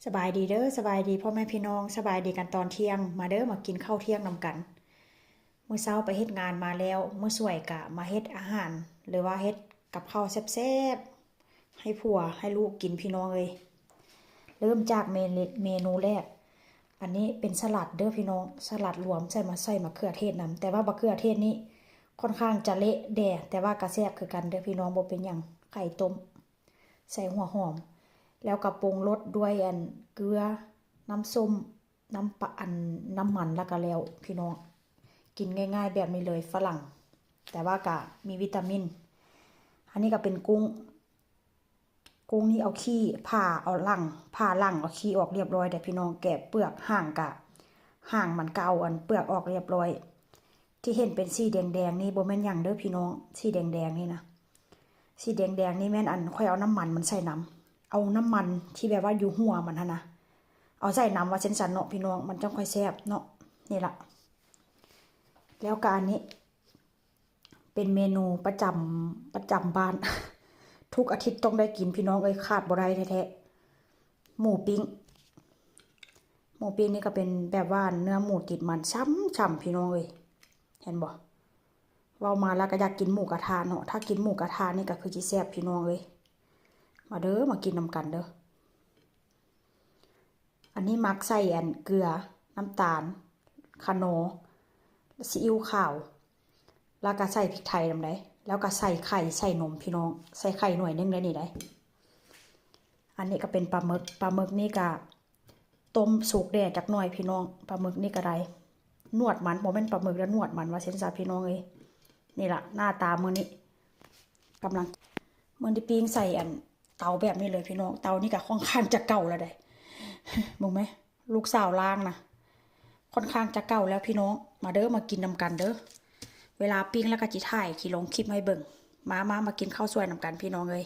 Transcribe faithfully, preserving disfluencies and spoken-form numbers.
สบายดีเด้อ สบายดีพ่อแม่พี่น้อง สบายดีกันตอนเที่ยง มาเด้อ มากินข้าวเที่ยงนำกัน มื้อเช้าไปเฮ็ดงานมาแล้ว มื้อสวยกะมาเฮ็ดอาหาร หรือว่าเฮ็ดกับข้าวแซ่บๆ ให้ผัวให้ลูกกินพี่น้องเอ้ย เริ่มจากเมนู เมนูแรก อันนี้เป็นสลัดเด้อพี่น้อง สลัดรวมใส่มาใส่มะเขือเทศนำ แต่ว่ามะเขือเทศนี่ค่อนข้างจะเละแด่ แต่ว่ากะแซ่บคือกันเด้อพี่น้อง บ่เป็นหยัง ไข่ต้ม ใส่หัวหอม แล้วกะปรุงรสด้วยอันเกลือ น้ำส้ม น้ำปลา อัน น้ำมันแล้วกะแล้วพี่น้อง กินง่ายๆแบบนี้เลยฝรั่ง แต่ว่ากะมีวิตามิน อันนี้กะเป็นกุ้ง กุ้งนี่เอาขี้ผ่าเอาหลัง ผ่าหลังเอาขี้ออกเรียบร้อยเด้อพี่น้อง แกะเปลือกหางกะ หางมันกะเอาอันเปลือกออกเรียบร้อย ที่เห็นเป็นสีแดงๆนี่บ่แม่นหยังเด้อพี่น้อง สีแดงๆนี่นะ สีแดงๆนี่แม่นอันข้อยเอาน้ำมันมันใส่นำ เอาน้ำมันที่แบบว่าอยู่หัวมันหั้นนะ เอาใส่นำว่าซั่นๆเนาะพี่น้อง มันจั่งค่อยแซ่บเนาะ นี่ล่ะ แล้วกะอันนี้ เป็นเมนูประจำ ประจำบ้าน ทุกอาทิตย์ต้องได้กินพี่น้องเอ้ย ขาดบ่ได้แท้ๆ หมูปิ้ง หมูปิ้งนี่กะเป็นแบบว่าเนื้อหมูติดมัน ฉ่ำๆพี่น้องเอ้ย เห็นบ่ เว้ามาแล้วกะอยากกินหมูกะทะเนาะ ถ้ากินหมูกะทะนี่กะคือจิแซ่บพี่น้องเอ้ย มาเด้อ มากินนำกันเด้อ อันนี้มักใส่อันเกลือ น้ำตาล คะนอร์ ซีอิ๊วขาว แล้วกะใส่พริกไทยนำได้ แล้วกะใส่ไข่ ใส่นมพี่น้อง ใส่ไข่หน่วยหนึ่งได้นี่ได้ อันนี้กะเป็นปลาหมึก ปลาหมึกนี่กะต้มสุกแด่จักหน่อยพี่น้อง ปลาหมึกนี่กะได้ หนวดมัน บ่แม่นปลาหมึกแล้ว หนวดมันว่าซั่นซะพี่น้องเอ้ย นี่ล่ะ หน้าตามื้อนี้ กำลัง มื้อนี้ปิ้งใส่อันเตาแบบนี้เลยพี่น้อง เตานี่กะค่อนข้างจะเก่าแล้วเด้ เบิ่งแหม ลูกสาวล้างนะ ค่อนข้างจะเก่าแล้วพี่น้อง มาเด้อ มากินนำกันเด้อ เวลาปิ้งแล้วกะจิถ่าย จิลงคลิปให้เบิ่ง มามา มากินข้าวสวยนำกันพี่น้องเอ้ย